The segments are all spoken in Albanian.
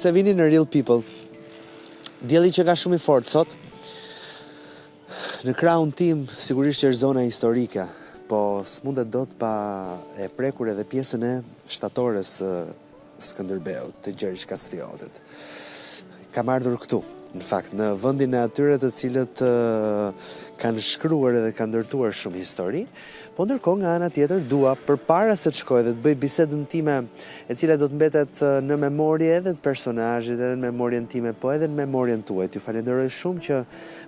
Mirë se vini në Real People. Dielli qenka shumë i fortë sot. Në krahun tim, sigurisht që është zona historike, po s'mundet dot pa e prekur edhe pjesën e shtatores së Skënderbeut, të Gjergj Kastriotit. Kam ardhur këtu, në fakt, në vendin e atyre të cilët kanë shkruar edhe kanë ndërtuar shumë histori, po ndërkohë nga ana tjetër dua përpara se të shkoj dhe të bëj bisedën time, e cila do të mbetet në memorie edhe të personazhit, edhe në memorien time, po edhe në memorien tuaj. T'ju falenderoj shumë që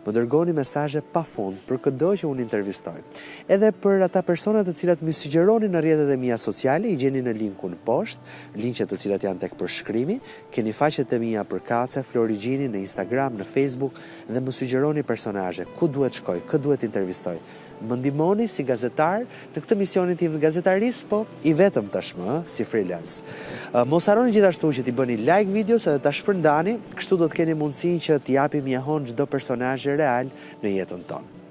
më dërgoni mesazhe pafund për këdo që unë intervistoj. Edhe për ata persona të cilat m'i sugjeroni në rrjetet e mia sociale, i gjeni në linkun poshtë, linqet të cilat janë tek përshkrimi, keni faqet e mia përkatëse, Flori Gjini në Instagram, në Facebook dhe më sugjeroni personazhe, ku duhet shkoj, kë duhet intervistoj. Më ndihmoni si gazetar në këtë misionin tim të gazetarisë, po i vetëm tashmë, si freelance. Mos harroni gjithashtu që t'i bëni like videos edhe ta shpërndani, kështu do të keni mundësinë që t'i japim jehonë çdo personazhi real në jetën tonë.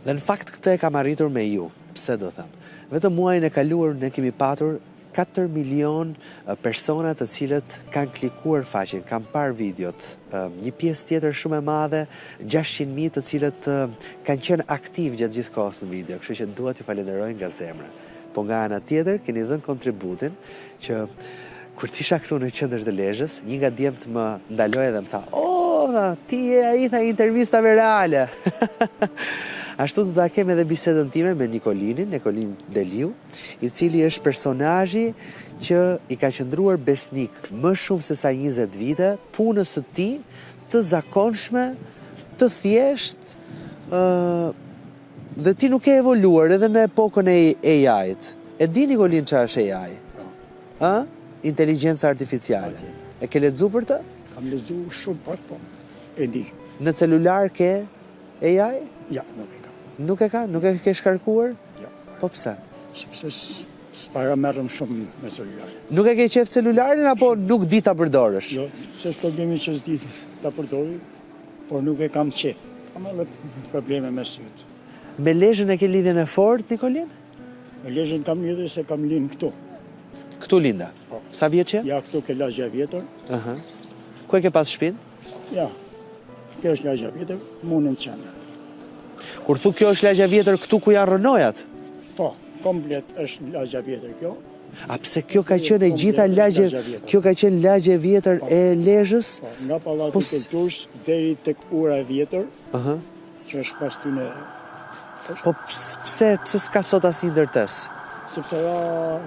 Dhe në fakt këtë e kam arritur me ju. Pse do them? Vetëm muajin e kaluar ne kemi patur 4 milion persona të cilët kanë klikuar faqen, kanë parë videot. Një pjesë tjetër shumë e madhe, 600.000 të cilët kanë qenë aktiv gjatë gjithë kohës në video, kështu që dua t'ju falenderoj nga zemra. Po nga ana tjetër keni dhënë kontributin që kur t'isha këtu në qendër të Lezhës, një nga djemtë më ndaloi dhe më tha, "O, tha, ti je ai tha i intervistave reale." Ashtu do ta kem edhe bisedën time me Nikolinin, Nikolin Deliu, i cili është personazhi që i ka qëndruar besnik më shumë se sa 20 vite punës së tij të zakonshme, të thjeshtë, ë dhe ti nuk ke evoluar edhe në epokën e AI-t. E di Nikolin çfarë është AI? Po. Ë? Inteligjenca artificiale. E ke lexu për të? Kam lexu shumë pak, po e di. Në celular ke AI? Ja, nuk e kam. Nuk e ka? Nuk e ke shkarkuar? Jo. Po pse? Sepse s'para merrem shumë me celular. Nuk e ke qef celularin apo nuk di ta përdorësh? Jo, s'është problemi që s'di ta përdori, por nuk e kam qef. Kam edhe probleme me sytë. Me Lezhën e ke lidhjen e fortë, Nikolin? Me Lezhën kam lidhje se kam lind këtu. Këtu linde? Po. Sa vjeç je? Ja, këtu ke lagja e vjetër. Aha. Ku e ke pas shtëpinë? Ja, kjo është lagja e vjetër, mu në qendër. Kur thu kjo është lagja e vjetër këtu ku janë rrënojat? Po, komplet është lagja e vjetër kjo. A pse kjo ka qenë e gjitha lagje, kjo ka qenë lagje e vjetër po. e Lezhës? Po, nga pallati po, i kulturës deri tek ura e vjetër, Aha. që është pas tyne Po pse pse s'ka sot asnjë ndërtesë? Sepse ra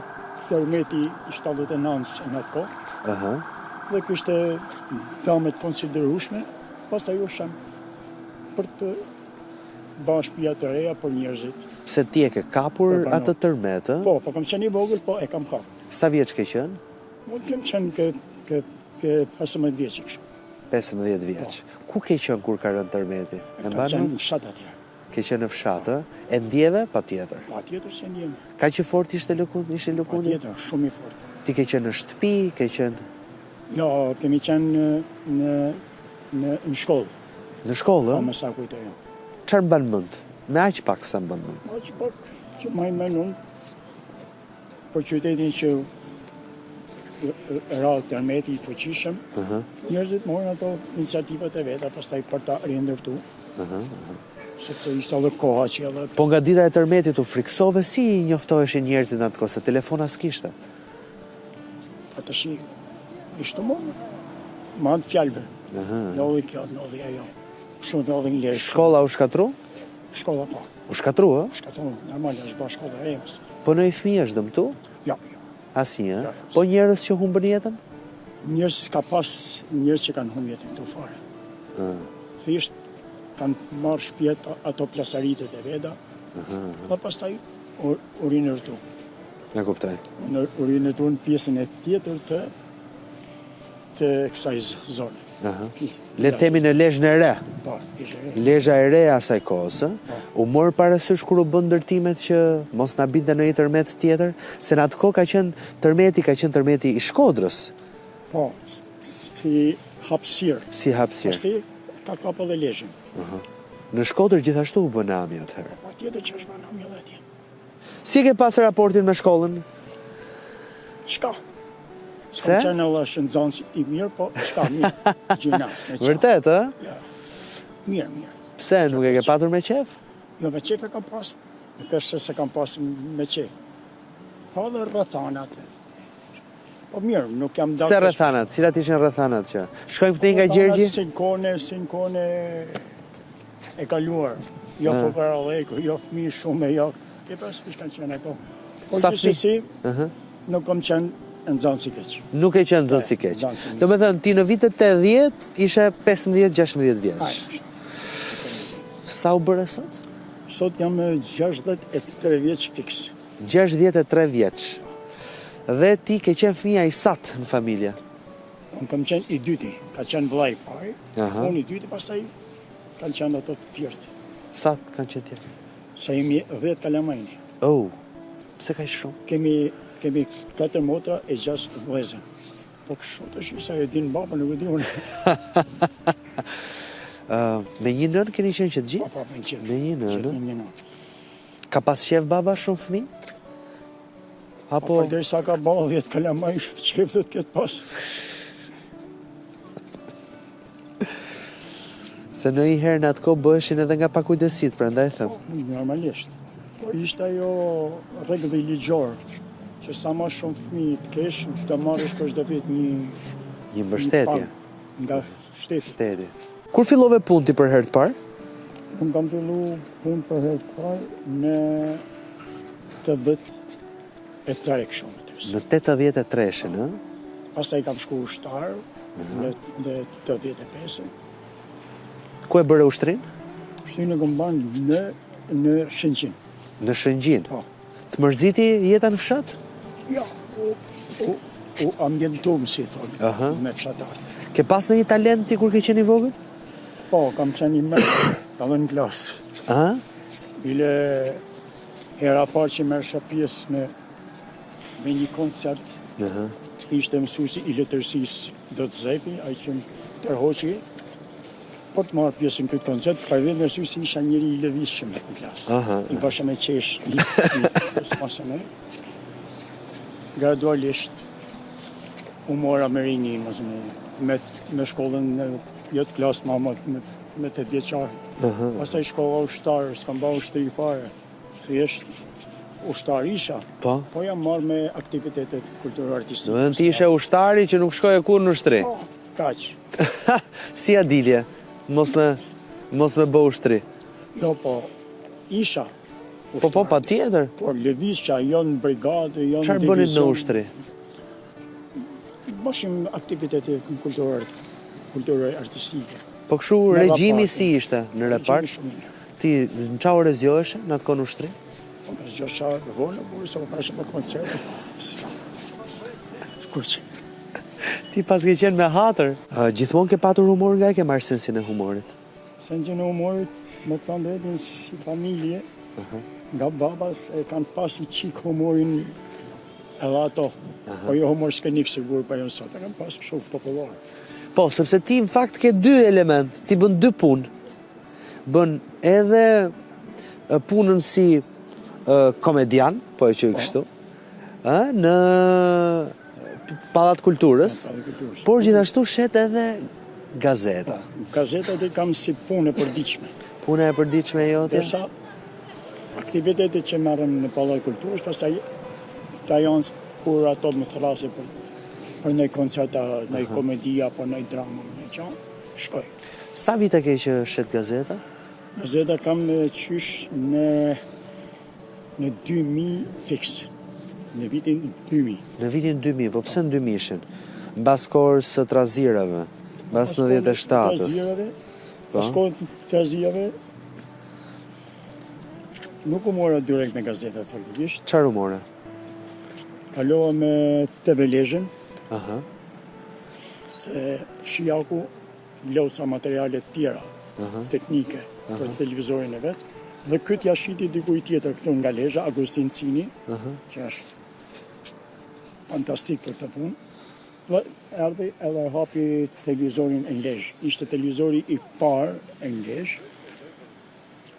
tërmeti i 79 në atë kohë. Aha. Dhe kishte dame të konsiderueshme, pastaj u shemb për të ba shtëpia të reja për njerëzit. Pse ti e ke kapur atë tërmet, ë? Po, po kam qenë i vogël, po e kam kapur. Sa vjeç ke qenë? Unë kam qenë ke ke ke 15 vjeç isha. 15 vjeç. Po. Ku ke qenë kur ka rënë tërmeti? E mban mend? Kam qenë në fshat atje. Ke qenë në fshat, ë? E ndjeve? Patjetër. Patjetër se ndjeva. Kaq i fortë ishte lëkund, ishte lëkundja? Patjetër, shumë i fortë. Ti ke qenë në shtëpi, ke qenë Jo, kemi qenë në në në në shkollë. Në shkollë, ë? Po, me sa kujtoj unë. Çfarë mban mend? Me aq pak sa mban mend. Aq pak që mbaj mend unë për qytetin që ra tërmeti i fuqishëm, njerëzit morën ato iniciativat e veta, pastaj për ta rindërtu, sepse ishte edhe koha që edhe... Po nga dita e tërmetit u frikësove, si i njoftoheshin njerëzit në atë kohë, se telefona s'kishte? Po tashi, ishte më, me anë të fjalëve, ndodhi kjo, ndodhi ajo, shumë ndodhi në Lezhë. Shkolla u shkatërru? Shkolla po. U shkatërru, ë? U shkatërru, normal, është ba shkolla e re. Po ndonjë fëmijë është dëmtu? Jo, jo. Asnjë, ë? Jo, jo. Po njerëz që humbën jetën? Njerëz s'ka pas njerëz që kanë humbë jetën këtu fare. Ë. Thjesht kanë marrë shpijet ato plasaritet e veta. Dhe pastaj u, u rinërtu. E kuptoj. U rinërtu në pjesën e tjetër të të kësaj zone. Aha. Le të themi në Lezhën e Re. Po, Lezhë e Re. Lezha e Re e asaj kohës, ë? Po. U mor parasysh kur u bën ndërtimet që mos na binte ndonjë tërmet tjetër, se në atë kohë ka qenë tërmeti, ka qenë tërmeti i Shkodrës. Po, si hapësirë. Si hapësirë. Pastaj ka kap edhe Lezhën. Aha. Në Shkodër gjithashtu u bë nami atëherë. Po, patjetër që është bë nami edhe atje. Si e ke pas raportin me shkollën? Çka? Pse? S'kam qenë edhe është nxënës i mirë, po çka mirë. Gjina. me qa. Vërtet, ë? Ja. Mirë, mirë. Pse nuk e ke patur me qef? Jo, me qef e kam pas, nuk është se s'e kam pas me qef. Po dhe rrethanat. Po mirë, nuk jam Pse rrethanat? Cilat ishin rrethanat që? Shkojmë këtej nga Gjergji? Si në kohën, si në kohën e kaluar. Jo fukaralleku, jo fëmijë shumë, jo. E pas kush kanë qenë ato. Po Sa fëmijë? gjithsesi, nuk kam qenë nxënës i keq. Nuk ke qenë nxënës i keq. Nxënës i mirë. Do me thënë, ti në vitet 80 ishe 15-16 vjeç. Ai. Sa u bëre sot? Sot jam 63 vjeç fiks. 63 vjeç. Dhe ti ke qenë fëmija i sat në familje. Unë kam qenë i dyti, ka qenë vllai i pari, Aha. unë i dyti, pastaj kanë qenë ato të tjerët. Sa kanë qenë tjerë? Se jemi 10 kalamajni. Oh, pse kaq shumë? Kemi kemi katër motra e gjashtë vëllezër. Po kështu tash sa e din baba nuk e di unë. Ë, me një nënë keni qenë që të Po gjithë? po me gjithë. Me një nënë, Gjithë Me një nënë. Ka pas qef baba shumë fëmijë? Po Apo përderisa ka ba 10 kalamaj, qef do të ketë pas. se ndonjëherë në atë kohë bëheshin edhe nga pakujdesit, prandaj them. Po, normalisht. Po ishte ajo rregulli ligjor që sa më shumë fëmijë të kesh, të marrësh për çdo vit një Një mbështetje. pagë nga shteti. Shteti. Kur fillove punë ti për herë të parë? Unë kam fillu punë për herë të parë në 83 kështu më tërë. Në 83-shin, ë? Pastaj kam shku ushtar në në 85-ën. Ku e bëre ushtrinë? Ushtrinë e kam bërë në në Shëngjin. Në Shëngjin. Po. Të mërziti jeta në fshat? Jo, u, u, u ambientum, si thonë, Aha. me fshatarët. Ke pas ndonjë talent ti kur ke qenë i vogël? Po, kam qenë i më, kam dhe në klasë. Ë? Bile hera parë që merresha pjesë me, me një koncert, Aha. ishte mësuesi i letërsisë do të zepi, ai që më tërhoqi për të marrë pjesë në këtë koncert, për vetëm arsye se isha njeri i lëvizshëm në klasë. Aha. I bësha me qesh, i, i, s'mase me. Gradualisht u mora me rini, mos me, me, me shkollën në jo të klasë mama, me, me 8 vjeçar. Pastaj shkova ushtar, s'kam ba ushtri fare. Thjesht ushtar isha. Po. Po jam marrë me aktivitetet kulturore artistike. Do të thënë ti ishe ushtari që nuk shkoje kurrë në ushtri. Po, kaq. si ja dilje? Mos me mos me bë ushtri. Jo, po, isha. Po po, patjetër. Por lëvizja jo në brigadë, jo në Çfarë bënit në divizion. ushtri? Bashim aktivitete kulturore, kulturore artistike. Po kështu Në regjimi repart. si ishte në repart? Regjimi shumë i mirë. Ti në çfarë ore zgjoheshe në atë kohë në ushtri? Po më zgjosha vonë, por se u prashë për koncerte. Skuq. Ti pas ke qenë me hatër. Gjithmonë ke patur humor nga e ke marrë sensin e humorit? Sensin e humorit, me të thënë drejtën si familje, nga baba e kanë pas i qik humorin edhe ato. Po jo humor skenik sigur, po jo sot, e kanë pas kështu popullor. Po, sepse ti në fakt ke dy element, ti bën dy punë. Bën edhe e, punën si e, komedian, po e quaj kështu, ë, në Pallat Kulturës, Në Pallat Kulturës. por gjithashtu shet edhe gazeta. Gazetat i kam si punë e përditshme. Puna e përditshme jote? Ndërsa aktivitetet që merrem në Pallat Kulturës, pastaj ta janë kur ato më thrasin për për ndonjë koncert, ndonjë komedi apo ndonjë drama, ndonjë gjë, shkoj. Sa vite ke që shet gazeta? Gazeta kam në qysh në në 2000 fiks. Në vitin 2000. Në vitin 2000, po pse në 2000-shin? Mbas kohës së trazirave, mbas 97-ës. Trazirave, Po. Pas kohës të trazirave, nuk u mora direkt me gazetat faktikisht. Çfarë u more? Kalova me TV Lezhën, Aha. se Shijaku bleu ca materiale të tjera, teknike, për televizorin e vet, dhe këtë ja shiti dikujt tjetër këtu nga Lezha, Agustin Cini, që është fantastik për këtë punë. Dhe erdhi edhe hapi televizorin e Lezhë. Ishte televizori i parë e Lezhë,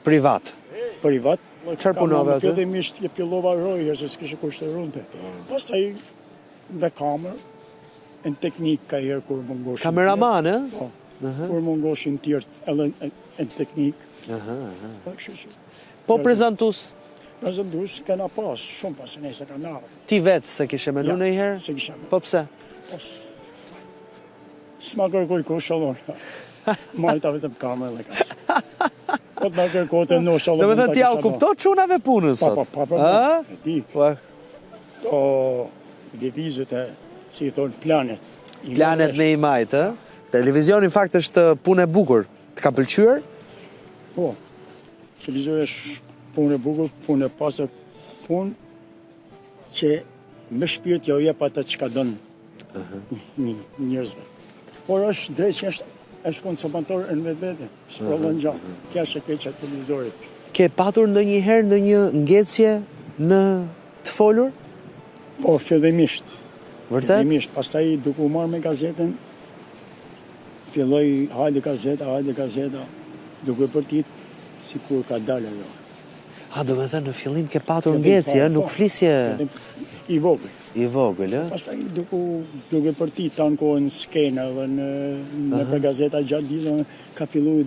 Privat. privat. Çfarë punove aty? Fillimisht e fillova roje, se s'kishe kush të runte. Pastaj me kamerë. Në teknik ka herë kur mungoshin Kameraman, ë? Po. Kur mungoshin tjerët edhe në teknik. Aha, aha. Po, kështu që. Po prezantus? Prezantus kena pas, shumë pas, ne se kanë ardhur. Ti vetë s'e kishe menu Ja, ndonjëherë? s'e kisha menu. Po pse? Po, s'ma kërkoi kush edhe unë. Majta vetëm kamerë dhe kaq. Po të ma kërkote ndoshta edhe Do me mund thënë ta ti ja u kisha bërë. kupto çunave punën Po, sot? po, po, po, Ë? e di. Po, Po, lëvizjet e, si i thonë, planet. I Planet me i majt, ë? Televizioni në fakt është punë e bukur. Të ka pëlqyer? Po, televizori është punë e bukur, punë e pastër, punë që me shpirt jau jep atë çka don njerëzve. Por është drejt që është është konsumator në vetvete, s'prodhon gjë. Kjo është e keqja e televizorit. Ke patur ndonjëherë ndonjë ngecje në të folur? Po, fillimisht. Vërtet? Fillimisht, pastaj duke u marrë me gazetën, filloi hajde gazeta, hajde gazeta, duke përtit sikur ka dalë ajo. A, do me thënë, në fillim ke patur Fillim ngecje, fare, ë, nuk po. flisje Fillim i vogël. i vogël, ë? Pastaj duke duke përtit tanë kohën në skenë dhe në nëpër gazeta gjatë ditës ka fillu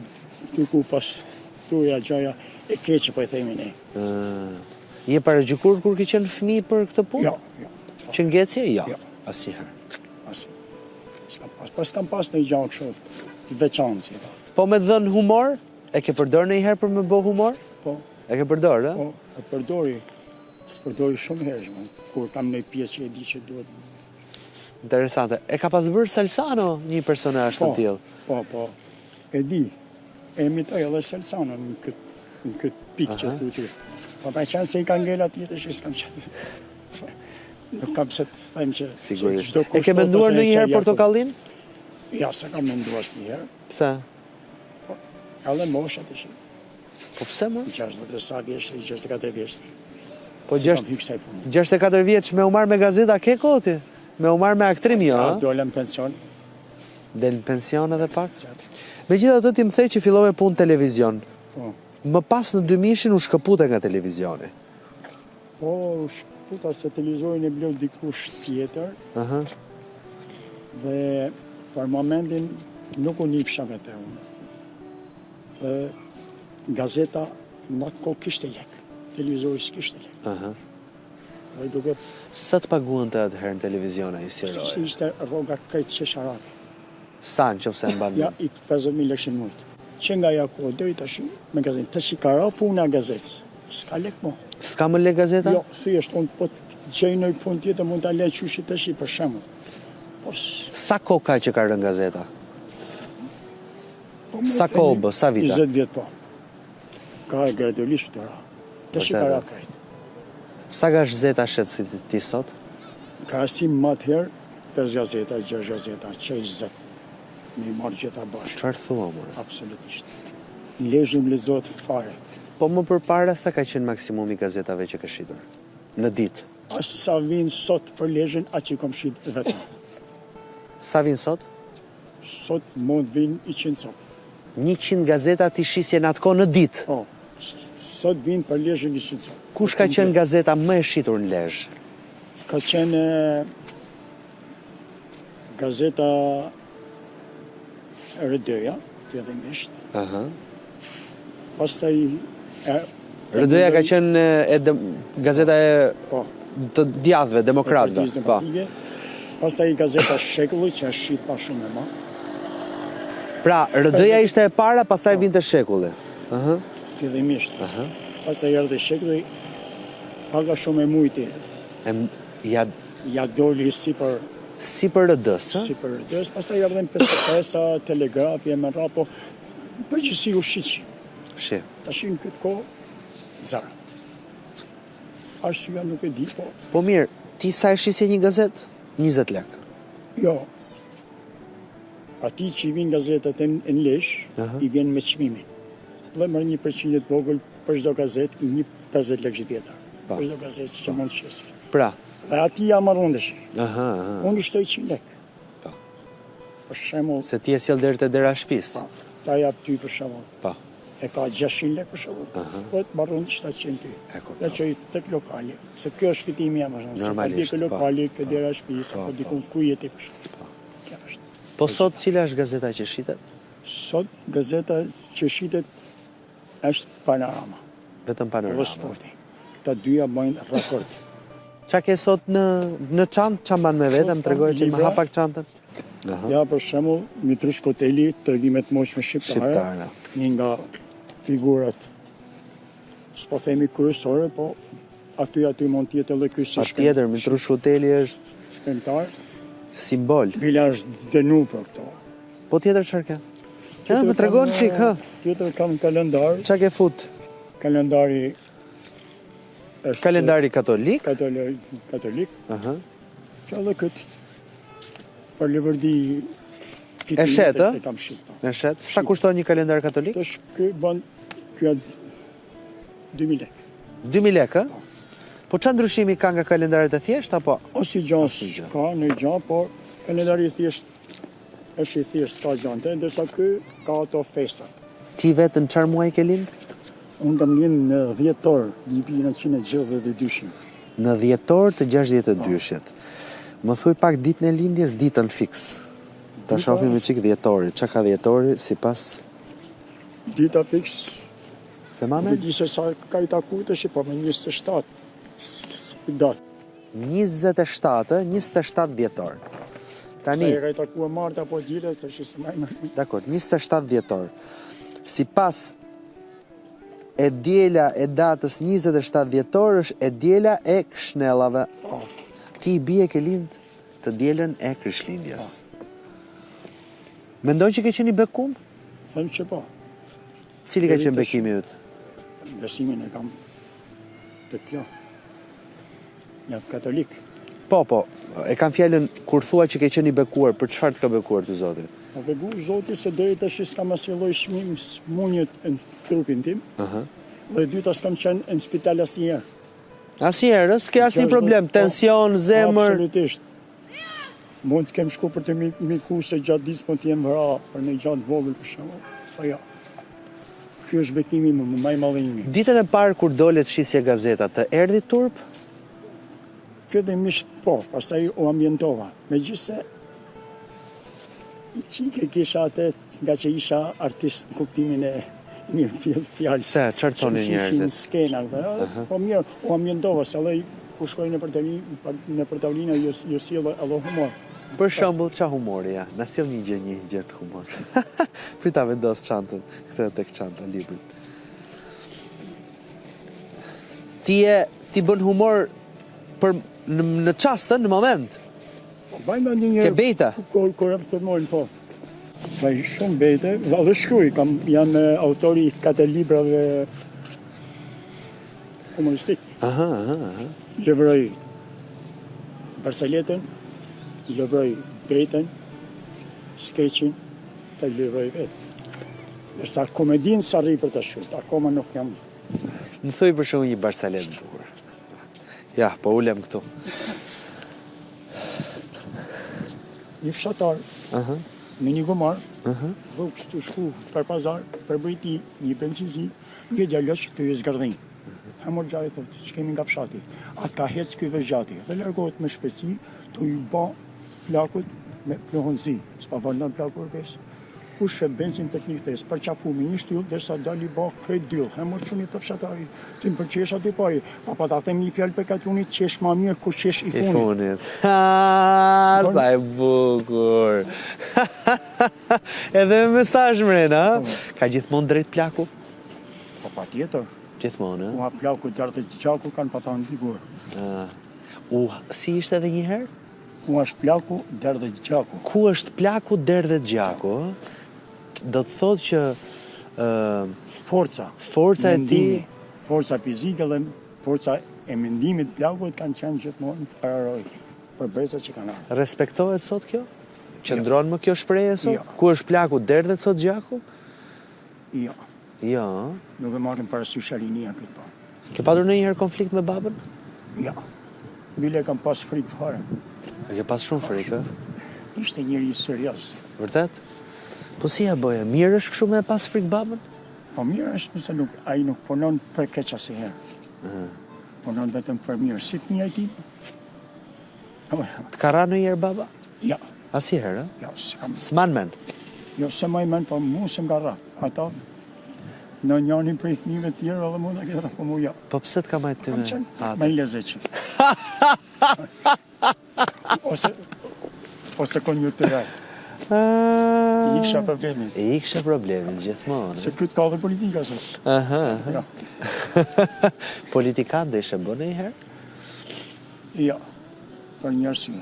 duke u pastruja gjaja e keqe po e themi ne. Ë, Je paragjykuar kur ke qenë fëmijë për këtë punë? Jo, jo. Që ngecje? Jo. Jo. Asnjëherë. As. S'kam pas, pas kam pas një gjë kështu të veçantë si tha. Po me të dhënë humor, e ke përdor ndonjëherë për me bë humor? Po, E ke përdor, ë? po, e përdori, përdori shumë herë, shmo, kur kam një pjesë që e di që duhet. Interesante. E ka pas bërë Salsano një personazh të Po, tillë. po, po, e di. E imitoj edhe Salsano në këtë në këtë pikë që thu ti. Po pa qenë se i ka ngel atje tash s'kam qenë. Nuk kam pse të them që që Sigurisht. çdo E kush ke thotë menduar ose ndonjëherë që ja- portokallin? Ja, s'e kam menduar asnjëherë. Pse? Po, edhe mosha tash. Po pse më? 60 e sa vjeç, 64 vjeç. Po S'i gjasht- kam hy kësaj pune. 64 vjeç me u marr me gazeta ke kohë ti? Me u marr me aktrim jo, Ja, ë? dola në pension. Del në pension edhe pak. Megjithatë ti më the që fillove punë televizion. Po. Më pas në 2000-shin u shkëpute nga televizioni. Po, u shkëputa se televizorin e bleu dikush tjetër Aha. dhe për momentin nuk u nifsha me të unë. Dhe gazeta në atë kohë kishte lek, televizori s'kishte lek. Aha. Dhe duke Sa të paguante atëherë në televizion ai si si roje? ishte rroga krejt qesharake. Sa në qoftë se e mban Ja, mend? i 50.000 lekë në mujt. Që nga ja kohë deri tash me gazetë. Tash i ka ra puna e gazetës. S'ka lek mo. S'ka më lek gazeta? Jo, thjesht unë po të gjej ndonjë punë tjetër mund ta lë qysh tash për shembull. Po s- Sa kohë ka që ka rënë gazeta? po më Sa themi, kohë u bë, sa vite? 20 vjet po. Ka gradualisht të ra. Tash i ka Vërtet, ra e? krejt. Sa gazeta shet si ti- ti sot? Krahasim më atëherë, 5 gazeta, 6 gazeta, që 20. Me i marrë gjitha bashkë, Çfarë thua more? absolutisht. Në Lezhë nuk lexohet fare. Po më përpara sa ka qenë maksimumi i gazetave që ke shitur? Në ditë. As sa vinë sot për Lezhën, aq i kom shit vetëm. Sa vinë sot? Sot mund vinë 100 copë. 100 gazeta ti shisje në atë kohë në ditë. Po, s- sot vinë për Lezhën 100 copë. Kush ka qenë gazeta më e shitur në Lezhë? Ka qenë e, gazeta RD-ja, fillimisht. Aha. Pastaj e, RD-ja ka qenë e, e dem- gazeta e Po, të djathëve, demokratëve. Partisë Po. Demokratike. Pastaj gazeta Shekulli që është shit pa shumë e ma. Pra, RD-ja ishte e para, pastaj vinte Shekulli. Aha. Fillimisht. Pastaj erdhi Shekulli, pak a shumë e mujti. E m- ja Ja doli si për si për RD-s, ë? si për RD-s, pastaj erdhën 55-a, Telegrafi e me radhë, po në përgjithësi u shitshi. Shi. Tash në këtë kohë zero. Arsyeja nuk e di, po Po mirë, ti sa e shisje një gazetë? 20 lek. jo. Ati që i vinë gazetat në në Lezhë, i vjen me çmimin. Dhe merr një përqindje të vogël për çdo gazetë i një 50 lekë vjetër. Po. Për çdo gazetë që mund të shesë. Pra, Dhe ati ja marr unë tash. aha, aha. Unë i shtoj 100 lekë. Po. Për shembull, Se ti e sjell deri te dera e shtëpisë. po, ta jap ty për shembull Po. E ka 600 lekë për shembull, po të marrën 700 ty. E çoj tek lokali, se kjo është fitimi jam, është Normalisht, ke po. lokali, ke dera e shtëpisë, Po, apo po. diku ku jeti për shembull. Kjo është. Po sot cila është gazeta që shitet? Sot gazeta që shitet është Panorama Vetëm dhe Panorama. Sporti. Këta dyja bëjnë rekord. Ça ke sot në në çantë, ça mban me vete, më tregoje që më Libra. ha pak çantën. Aha. Ja, për shembull, Mitrush Koteli, Tregimet moçme shqiptare, Shqiptare. një nga figurat, s'po themi kryesore, po aty aty mund të jetë edhe ky si Patjetër, Mitrush Koteli është shkrimtar. simbol. Bile është dënu për këto. Po tjetër çfarë ke? Ja, më tregon çik, hë. Tjetër kam kalendar, Ça ke fut? kalendari është Kalendari katolik. katolik, katolik, Aha. që edhe këtë për levërdi E shet, ë? E kam shit, po. Në shet. Sa kushton një kalendar katolik? Tash ky bën ky janë 2000 lekë. 2000 lekë, ë? Po çfarë ndryshimi ka nga kalendarët e thjeshtë apo? Ose gjë Asnjë gjë. ka në gjë, por kalendari i thjesht është i thjesht s'ka gjë në të, ndërsa ky ka ato festat. Ti vetë në çfarë muaj ke lind? Unë kam lind në dhjetor 1962-shin. Në dhjetor të 62-shit. Më thuj pak ditën e lindjes, ditën fiks. Ta Dita- shohim një çik dhjetorit. Çka ka dhjetori sipas Dita fiks, se nuk e mame? di se sa ka i taku tash, po me 27 s- s- datë. 27, ë, 27 dhjetor. Tani, Sa e ka i taku e martë apo dielës, tash se më më. Dakor, 27 dhjetor. Sipas e diela e datës 27 dhjetor është e diela e Krishnellave. Po, Ti i bie ke lind të dielën e Krishtlindjes. Mendon që ke qenë i bekum? Them që po, Cili ka Deri qenë tash. bekimi yt? besimin e kam të kjo. Jam katolik. Po, po, e kam fjalën kur thua që ke qenë i bekuar, për çfarë të ka bekuar ty Zoti? Ma begu Zoti se deri tash s'kam asnjë lloj shmim smunjet në trupin tim. Aha. Dhe e dyta s'kam qenë në spital asnjëherë. Asnjëherë, ë, s'ke asnjë Gjashtë- problem, po, tension, zemër. Absolutisht. Mund të kem shku për të mi- miku se gjatë ditës mund të jem vra për një gjatë vogël për shembull. Po jo. Ky është bekimi më më i madh i imi. Ditën e parë kur dole të shisje gazeta, të erdhi turp? Fillimisht po, pastaj u ambientova. Megjithëse i çike kisha atë nga që isha artist në kuptimin e mirë fill fjalës. Se, çfarë thonin Që ishin njerëzit? Skena, dhe, po mirë, u ambientova se edhe ku shkoj në përtavolinë, në përtavolinë ju ju sjell edhe humor. Për shembull, ça humori ja? Na sjell një gjë, një gjë të humor. Prit ta vendos çantën, këtë tek çanta librin. Ti e ti bën humor për në, në çast, ë, në moment. Po bëjmë ndonjëherë. Ke bejta? Kur kur e thërmojnë, po. Bëj shumë bejte, dhe edhe shkruaj, kam jam e, autori i katër librave humoristik. Aha, aha, aha. Lëvroj barsaletën, lëvroj bejtën, skeqin, të lëvroj vetë. Ndërsa komedin s'arri për të shkruar, akoma nuk jam. Më thuj për shembull një barsaletë të bukur. Ja, po ulem këtu. Një fshatar Aha. me një gomar, Aha. rrugës të shku për pazar, për briti, një benzizi, një djalosh të ju zgërdhin. Ha mor gjari thotë, ç'kemi nga fshati. Atë ka hec ky vëzhati dhe largohet me shpejtësi, tu ju ba plakut me pluhun zi. S'pa vëndon plaku besë. Kush shef benzin tek një thes, përqafu me një shtyll derisa dali ba krejt dyll. He mor çuni të fshatari, ti më pëlqesh aty pari. Pa pa ta them një fjalë për katunit, qesh ma mirë kur qesh i I funit. funit. Ha, sa e bukur. Edhe me mesazh mrena, ha? Ka gjithmonë drejt plaku? Po patjetër, Gjithmonë, ë? ua plaku derdhet gjaku kanë pa thënë dikur. Ah. U, si ishte edhe një herë? Ku është plaku, derdhet gjaku. Ku është plaku derdhet gjaku, ë? Do të thotë që ë Forca. Forca e mendimi, tij- Forca fizike dhe forca e mendimit plakut kanë qenë gjithmonë pararoj për brezat që kanë ardhur. respektohet sot kjo? Qëndron më kjo shprehje sot? Jo. Ku është plaku derdhet sot gjaku? Jo, Jo. ë? nuk e marrin parasysh rinia këtë po. Ke patur ndonjëherë konflikt me babën? Jo. Bile kam pas frikë fare. E ke pas shumë frikë, ë? Ishte njeri serioz. Vërtet? Po si e bëje? Mirë është kështu me pas frikë babën? Po mirë është nëse nuk, ai nuk punon për keq asnjëherë. Punon vetëm për mirë, si fëmija i tij. Të ka rrah ndonjëherë baba? Jo. Asnjëherë, ë? Jo, s'kam. S'man men? Jo, s'e maj men, po mu s'më ka rrah. Ata, në njënin prej fëmijëve të tjerë edhe mund ta ketë rrah, po mu jo. Po pse të ka majtë ty me? Kam qenë më i lezetshëm. Ose, ose konjunktural. I iksha problemit. I iksha problemit, gjithmonë. Se këtë ka dhe politika, sot. Aha, aha. Politikan do ishe bë ndonjëherë? Jo, për një arsye.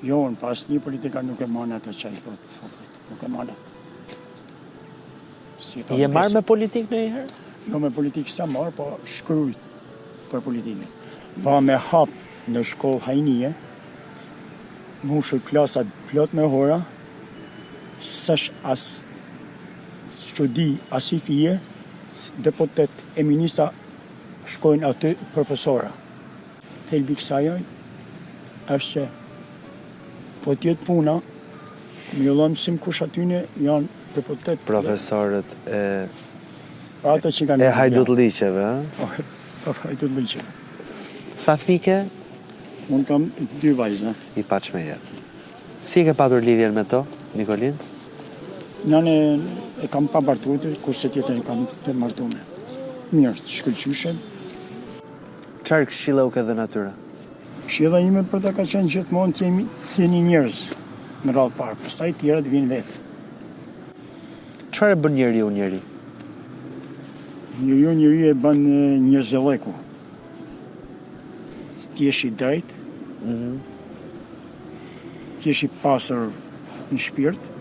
Jo, unë pas një politikan nuk e man atë që ai thotë popullit, nuk e man atë. Si Je marrë me politikë ndonjëherë? Jo, me politikë s'jam marrë, po shkrujt për politikën. Ba me hap në shkollë hajnie, mushur klasat plot me hora, s'është as çudi, as i fije, deputet e ministra shkojnë aty profesora. Thelbi i kësaj është që po të jetë puna, me ju dhënë mësim kush atyne janë deputet. Profesorët e Ato që kanë e hajdutllëqeve, ë? Po, po hajdutllëqeve. Sa fëmijë ke? Unë kam dy vajza. I paç me jetë. Si e ke patur lidhjen me to, Nikolin? Njënën e kam pa martuar, kurse tjetrën e kam të martuar. Mirë, të shkëlqyeshëm. Çfarë këshilla u ke dhënë atyre? Këshilla ime për ta ka qenë gjithmonë të jemi të jeni njerëz në radhë parë, pastaj të tjerat vijnë vetë. Çfarë e bën njeriun njeri? Njeriun njeri e bën njerëzillëku. Të jesh i drejtë, mm -hmm. të jesh i pastër në shpirt,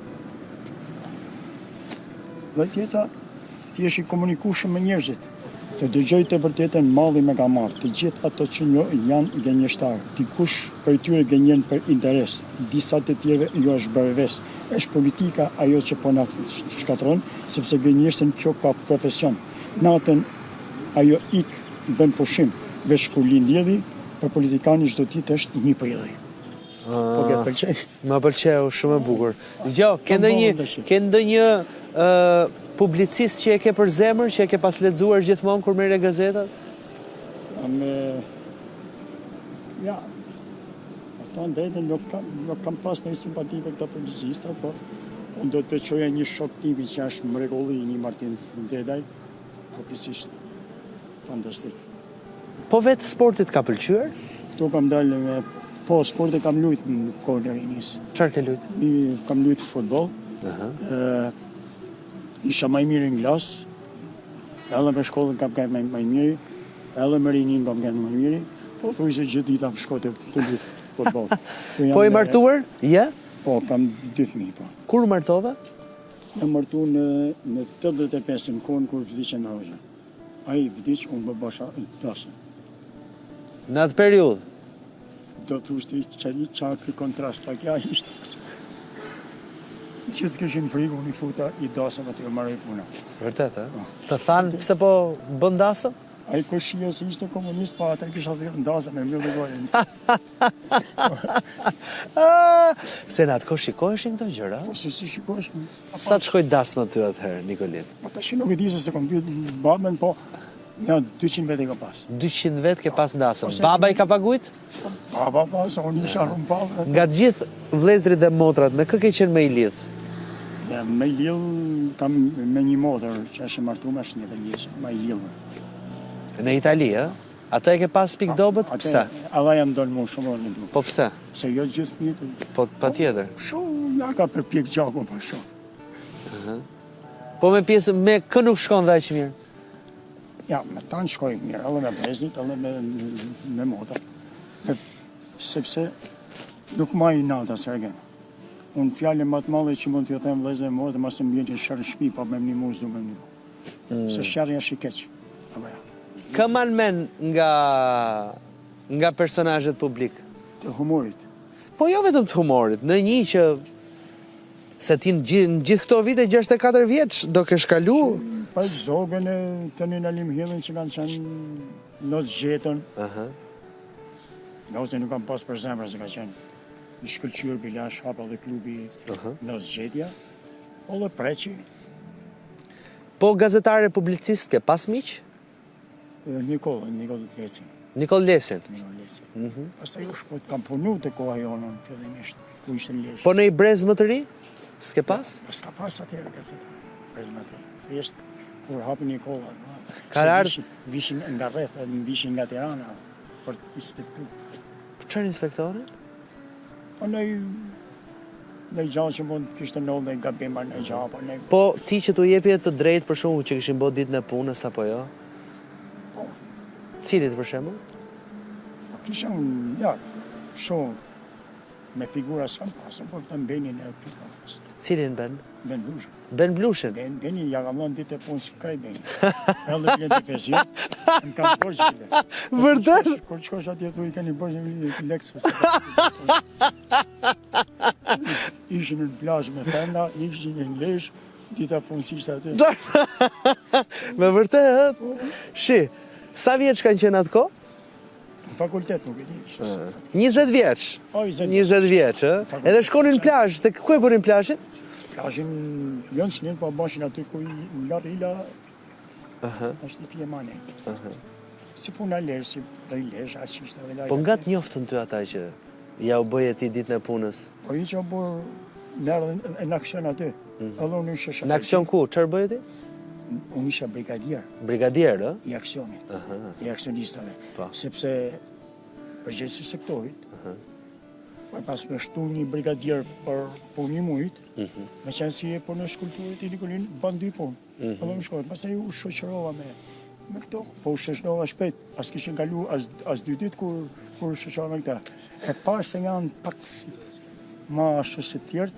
dhe tjetra, të jesh i komunikueshëm me njerëzit. Të dëgjoj të vërtetën malli më ka marrë, të gjithë ato që njoh janë gënjeshtarë, dikush prej tyre gënjen për interes, disa të tjerëve ju është bërë ves. Është politika ajo që po na shkatërron, sepse gënjeshtrën kjo ka profesion. Natën ajo ik bën pushim, veç kur lind dielli, për politikanin çdo ditë është një prilli. Po të pëlqej. Më pëlqeu, shumë e bukur. Dëgjo, ke ndonjë ke ndonjë ë publicist që e ke për zemër, që e ke pas lexuar gjithmonë kur merrje gazetat? Am ja. Me thënë drejtën nuk kam nuk kam pas ndonjë simpati për këta publicista, po unë do të veçoja një shok timi që është mrekulli një Martin Dedaj, publicist fantastik. Po vetë sporti të ka pëlqyer? Këtu kam dalë me po sporti kam lujt në kohën e rinisë. Çfarë ke lujt? Kam lujt futboll. Ëh. Uh isha më i miri në klasë. Edhe me shkollën kam qenë më më i miri, edhe me rininë kam qenë më i miri. Po thuajse gjithë dita më shkonte tu lujt futboll. Po i martuar? Je? Po, kam dy fëmijë, po. Kur u martove? Jam martu në në 85 në kohën kur vdiq Enver Hoxha. Ai vdiq, unë bë basha dasëm. Në atë periudhë? Do të thush ti që një qa ky kontrast, pak ja ishte. Gjithë kishin frikë, unë i futa i dasëm aty, mbaroi puna. Vërtet, e? Po. Të thanë pse po bën dasëm? Ai kojshia se ishte komunist, po ata i kisha thirrë në dasëm, e mbylli gojën. Pse në atë kohë shikoheshin këto gjëra? Po se si shikoheshin. Sa të shkoi dasma ty atëherë, Nikolin? Po tash nuk e di se s'e kam pyet babën, po ja 200 vetë ka pas. 200 vetë ke pas dasëm. Baba i ka pagujt? Baba po, se unë isha rrumpallë. Nga të gjithë vëllezërit dhe motrat, me kë ke qenë më i lidh? Ja, më i lidh kam me një motër që është e martuar është një të më i lidhur. Në Itali, ë? Atë e ke pas pikë dobët? Pse? Alla jam donë mu shumë në duke. Po pse? Se jo gjithë fëmijët. Po patjetër. Shumë ja ka përpjek gjakun po shumë. Po me pjesë me kë nuk shkon dhe aq mirë? Ja, me tanë shkoj mirë, edhe me vëllezërit, edhe me me motrat. Me, sepse nuk maj inat Sergen. Unë fjalën më të madhe që mund t'ju them vëllezër e motër, mos më vjen sherr në shtëpi, pa më nimu s'du me nimu. Mm. Se sherri është i keq. Apo ja. Kë man men nga nga personazhet publik? Të humorit. Po jo vetëm të humorit, në një që se ti në gjithë, në gjithë këto vite 64 vjeç do kesh kalu. Pa Zogën e Tonin Alim Hillin që kanë qenë në Gjetën. Aha. Nozin nuk kam pas për zemër se ka qenë i shkëlqyer bile është hap edhe klubi uh -huh. Noc Gjetja. Po dhe Preçi. Po gazetar e publicist ke pas miq? Nikollë, Nikollë Lesin. Nikollë Lesin? Nikollë Lesin. Mm -hmm. Pastaj u shkot, kam punu te Koha Jonë, fillimisht, ku ishte në Lezhë. Po ndonjë brez më të ri? S'ke pas? Po s'ka pas atëherë gazetar, brez më të ri. Thjesht, kur hapi Nikolla, Ka ardhë? Vishin nga rreth, vishin nga Tirana, për të inspektu. Për çfarë inspektonin? Po në në gja që mund të kishte ndodhur ndonjë gabim a ndonjë gja apo në Po ti që t'u jepje të drejtë për shembull që kishin bërë ditën e punës apo jo? Po. Cilit për shembull? Po kisha unë, ja, shumë me figura s'kam pasur, po vetëm Benin e kam pasur. Cilin Ben? Ben Blushin. Ben Blushin? Ben, Beni, ja kam dhënë ditë e punës krejt Beni. Edhe bile të fezio, më kam borxh bile. Vërtet? Kur shkosh atje thu i keni borxh në një të Lexus. Ishin në plazh me femna, ishin në Lezhë, dita punës ishte aty. Me vërtet, Shi, sa vjeç kanë qenë atë kohë? Në fakultet nuk e di. 20 vjeç. Po, 20 vjeç, ë? Edhe shkonin në plazh, te ku e bënin plazhin? Plazhin jo në Shnin, po bëshin aty ku i Larila. Aha. Është i Fjemane. Aha. Si puna Lezhë, si do i Lezhë, aq ishte edhe Po nga të njoftën ty ata që ja u bëje ti ditën e punës? Po i që u bërë në erdhën në aksion aty. Mhm. Edhe unë isha Në aksion ku? Çfarë bëje ti? Unë isha brigadier. Brigadier, ë? I aksionit. Aha. I aksionistave. Po. Sepse përgjegjësi i sektorit, Aha. Po pas me shtu një brigadier për punë një mujt, mm -hmm. me qenë si e punë kulturë ti Nikolin, ban dy punë. Mm -hmm. Edhe më shkojt, pastaj u shoqërova me, me këto, po u shoqërova shpejt, as kishin kalu as, as dy ditë kur, kur u shoqërova me këta. E pashë se janë pak si, ma ashtu si të tjerët,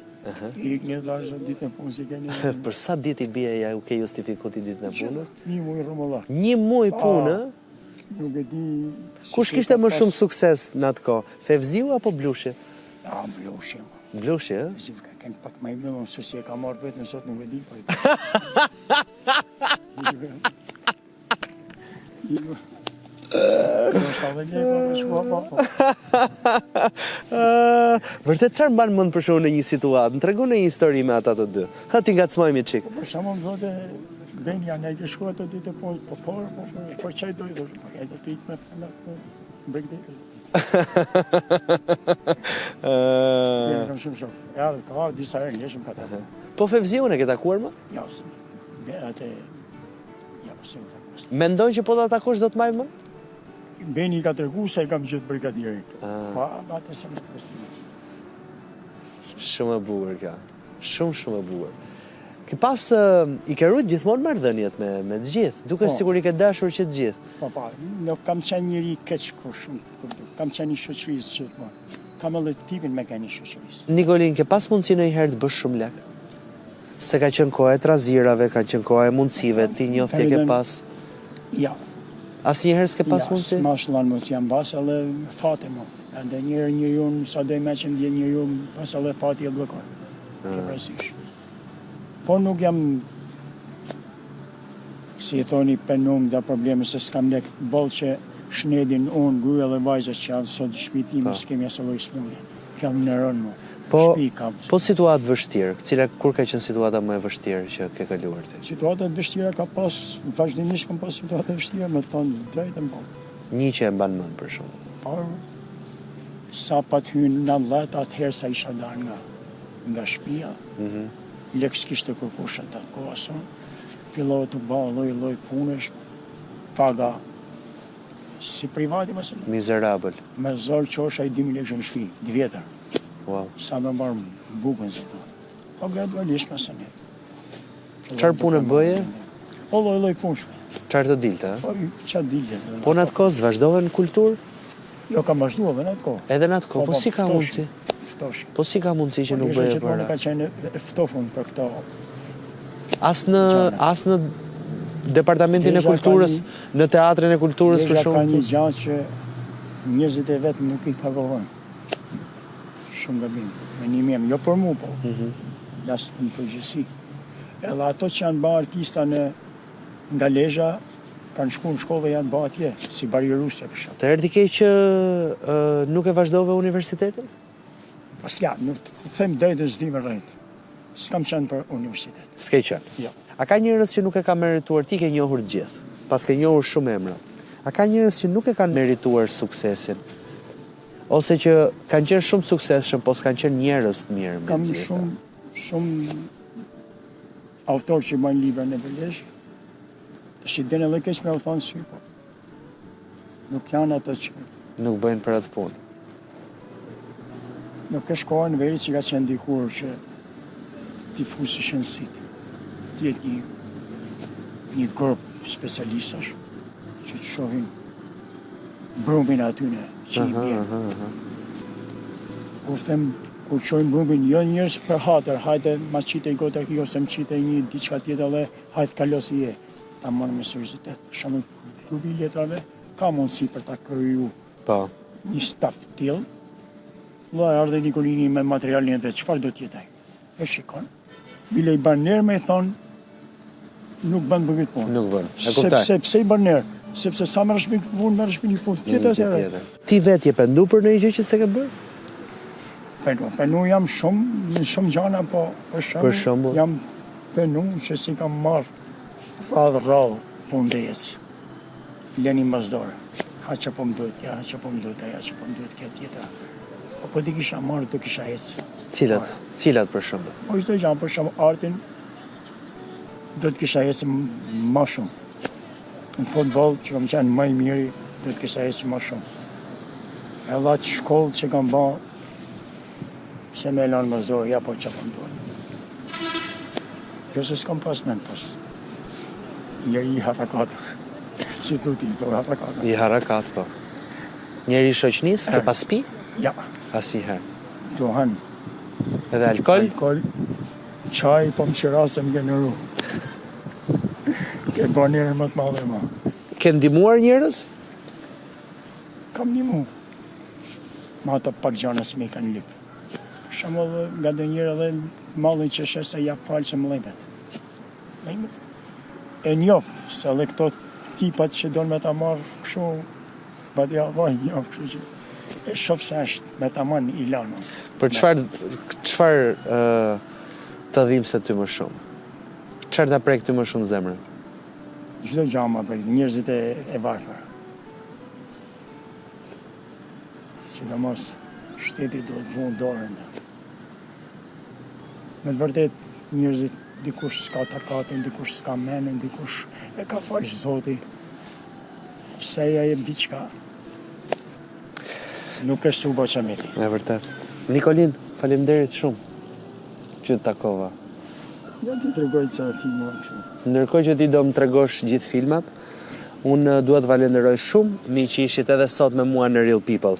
I një dhashë ditën e punës i keni. Për sa ditë i bie ja u ke justifiku ti ditën e punës? Një muj rrumbullak. Një muj punë, Nuk e di... Kush kishte më shumë sukses në atë kohë? Fevziu apo Blushi? A, Blushi. Blushi, ë? Fevziu ka qenë pak më i mirë, se si e ka marrë vetën sot nuk e di. Po. Vërtet çfarë mban mend për shembull në një situatë? Më trego një histori me ata të dy. Ha t'i ngacmojmë një çik. Po për shembull më thotë Beni a ne ke shkuar ato ditë po po po po po po çaj do të po ja do të ikë me femra po bregdet. Ëh. Kam shumë shok. Ja, ka ardhur disa herë njëshëm ka takuar. Po Fevziun e ke takuar më? Jo, me atë Ja, po s'e takuar. Mendon që po ta takosh do të mbajë mend? Beni i ka tregu se e kam gjetë brigadierin. Ah. Po, atë s'e më Shumë e bukur kjo. Shumë shumë e bukur. Ke pas i ke rujt gjithmonë marrëdhëniet me me të gjithë, duket po. sikur i ke dashur që të gjithë. Po po, nuk kam qenë njeri i keq kur shumë, kam qenë i shoqërisë gjithmonë. Kam edhe tipin me qenë i shoqërisë. Nikolin, ke pas mundësi ndonjëherë të bësh shumë lek? Se ka qenë koha e trazirave, ka qenë koha e mundësive, ti njoftje ke pas? Jo. Asnjëherë s'ke pas mundësi? Jo, s'ma është dhënë mundësia, mbase edhe fati mo. Ndonjëherë njeriu, sado i mençëm të jetë njeriu, mbase edhe fati e bllokon. Ke parasysh. Po nuk jam si i thoni penum nga probleme se s'kam lek boll që shnedin unë gruaja dhe vajzat që janë sot në shtëpi time po. s'kemi asnjë lloj sëmundje. Kjo më nderon mua. Po, po situatë vështirë, cila kur ka qenë situata më e vështirë që ke kaluar ti? Situata të vështira ka pas, vazhdimisht kam pas situata të vështira, me thënë të drejtën po. Një që e mban mend për shembull. Po, sa pat hy në 90 atëherë sa isha dalë nga nga shpia, mm -hmm. lek s'kishte kërkush atë kohë aso, fillova të ba lloj lloj punësh, paga si privati më Mizerabël. Me zor çosha i 2000 lekë në shtëpi, të vjetër. Wow. Sa me marr bukën si thonë. Po gradualisht masanej. Çfarë pune bëje? Po lloj lloj punësh. Çfarë të dilte, ë? Po çfarë dilte. Po në atë kohë s'vazhdove në kulturë? Jo, kam vazhduar edhe në atë kohë. Edhe në atë kohë, po, po si ka mundësi? Ftosh. Po si ka mundësi që po, nuk bëje para? Ka qenë e ftofun për këto. As në as në departamentin e kulturës, në teatrin e kulturës për shembull. Ka një gjë që njerëzit e vet nuk i favorizojnë. Shumë gabim. Mendimi jem, jo për mua, po. Mm -hmm. Flas në përgjithësi. Edhe ato që janë ba artista në nga Lezha, kanë shku në shkollë dhe janë ba atje, si Bari Ruse për shembull. Të erdhi keq që nuk e vazhdove universitetin? Pas ja, nuk të them drejtën s'di me rrejt. S'kam qenë për universitet. S'ke qenë? Jo. A ka njerëz që nuk e kanë merituar, ti ke njohur të gjithë, paske njohur shumë emra. A ka njerëz që nuk e kanë merituar suksesin? Ose që kanë qenë shumë të suksesshëm, po s'kanë qenë njerëz të mirë mbi të gjitha? Kam shumë, shumë autorë që bëjnë libra në Lezhë, tash i vjen edhe keq me u thonë si, po. Nuk janë ato që... Nuk bëjnë për atë punë. Nuk është koha në veri që ka qenë dikur që t'i fusishin sytë. Të jetë një, një grup specialistash që të shohin brumin atyne që i bjen. Kur them, kur shohin brumin, jo njerëz për hatër, hajde ma qite i gotë raki ose më qite një diçka tjetër dhe hajde kalo si je. Ta marrë me seriozitet. Për shembull, klubi i letrave ka mundësi për ta kriju po. një staf të tillë. Dhe ardhe Nikolini me materialin e vet, çfarë do të jetë ai? E shikon. Bile i bën ner me i thon nuk bën për këtë punë. Nuk bën. E kuptoj. Sepse pse i bën ner? Sepse sa merresh me këtë punë, merresh me një punë tjetër atëherë. Ti vetë je pendu për ndonjë gjë që s'e ke bërë? Pendu, pendu jam shumë, në shumë gjana, po për shembull, për shembull jam pendu që s'i kam marrë Rrallë rrallë punëdhënës. Lëni mbas dore. Ha që po më duhet kjo, ha që po më duhet ajo, që po më duhet kjo tjetra. Po po t'i kisha marrë, do kisha ecë. Cilat? Cilat për shembull? Po çdo gjë, për shembull artin do të kisha ecë më shumë. Në futboll që kam qenë më i miri, do të kisha ecë më shumë. Edhe atë shkollë që kam ba, Pse me e lanë mas dore, ja po që po më duhet. Jo se s'kam pas mend, pas. Njeri i harakatë. Si thu ti, thu harakatë. I harakatë, po. Njeri i shoqnisë, ke pas pi? Ja. Asnjëherë. Duhan. Edhe alkool? Alkool. Çaj, po më qira se më ke nëru. Ke ba njerë më të madhe ma. Ke ndihmuar njerëz? Kam ndihmu. Me ato pak gjana si me i kanë lyp. Për shembull, nganjëherë edhe mallin që sheh se ja fal se më dhimbet. Dhimbet. E njoh se edhe këto tipat që don me ta marr kështu badihava i njoh, kështu që e shoh se është me tamam i lanë. Për çfarë çfarë të dhimbset ty më shumë? Çfarë ta prek ty më shumë zemrën? Çdo gjë ma prek, njerëzit e, e varfër. Sidomos shteti duhet të vunë dorën. Me të vërtet njerëzit dikush s'ka takatin, dikush s'ka menin, dikush e ka falë zoti, se ja jep diçka. Nuk është se u bë qameti. E vërtet. Nikolin, faleminderit shumë që të takova. Ja t'i tregoj ca filma kështu. Ndërkohë që ti do më tregosh gjithë filmat, Unë dua të falenderoj shumë miq që ishit edhe sot me mua në Real People.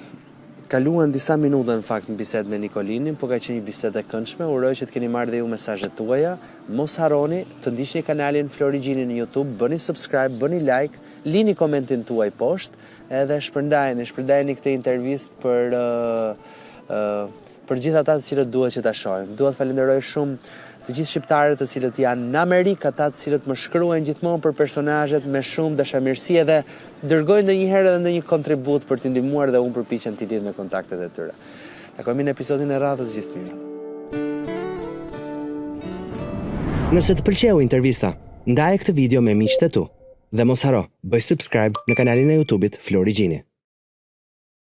Kaluan disa minuta në fakt në bisedë me Nikolinin, po ka qenë një bisedë e këndshme, uroj që të keni marrë dhe ju mesazhet tuaja. Mos harroni të ndiqni kanalin Flori Gjini në YouTube, bëni subscribe, bëni like, lini komentin tuaj poshtë edhe shpërndajeni, shpërndajeni këtë intervistë për uh, uh, për gjithë ata të cilët duhet që ta shohin. Dua të falenderoj shumë të gjithë shqiptarët të cilët janë në Amerikë, ata të cilët më shkruajnë gjithmonë për personazhet me shumë dashamirësi edhe dërgojnë ndonjëherë edhe ndonjë kontribut për t'i ndihmuar dhe unë përpiqem t'i lidh me kontaktet e tyre. Takohemi në episodin e radhës gjithë të mirat. Nëse të pëlqeu intervista, ndaje këtë video me miqtë e tu dhe mos harro, bëj subscribe në kanalin e YouTube-it Flori Gjini.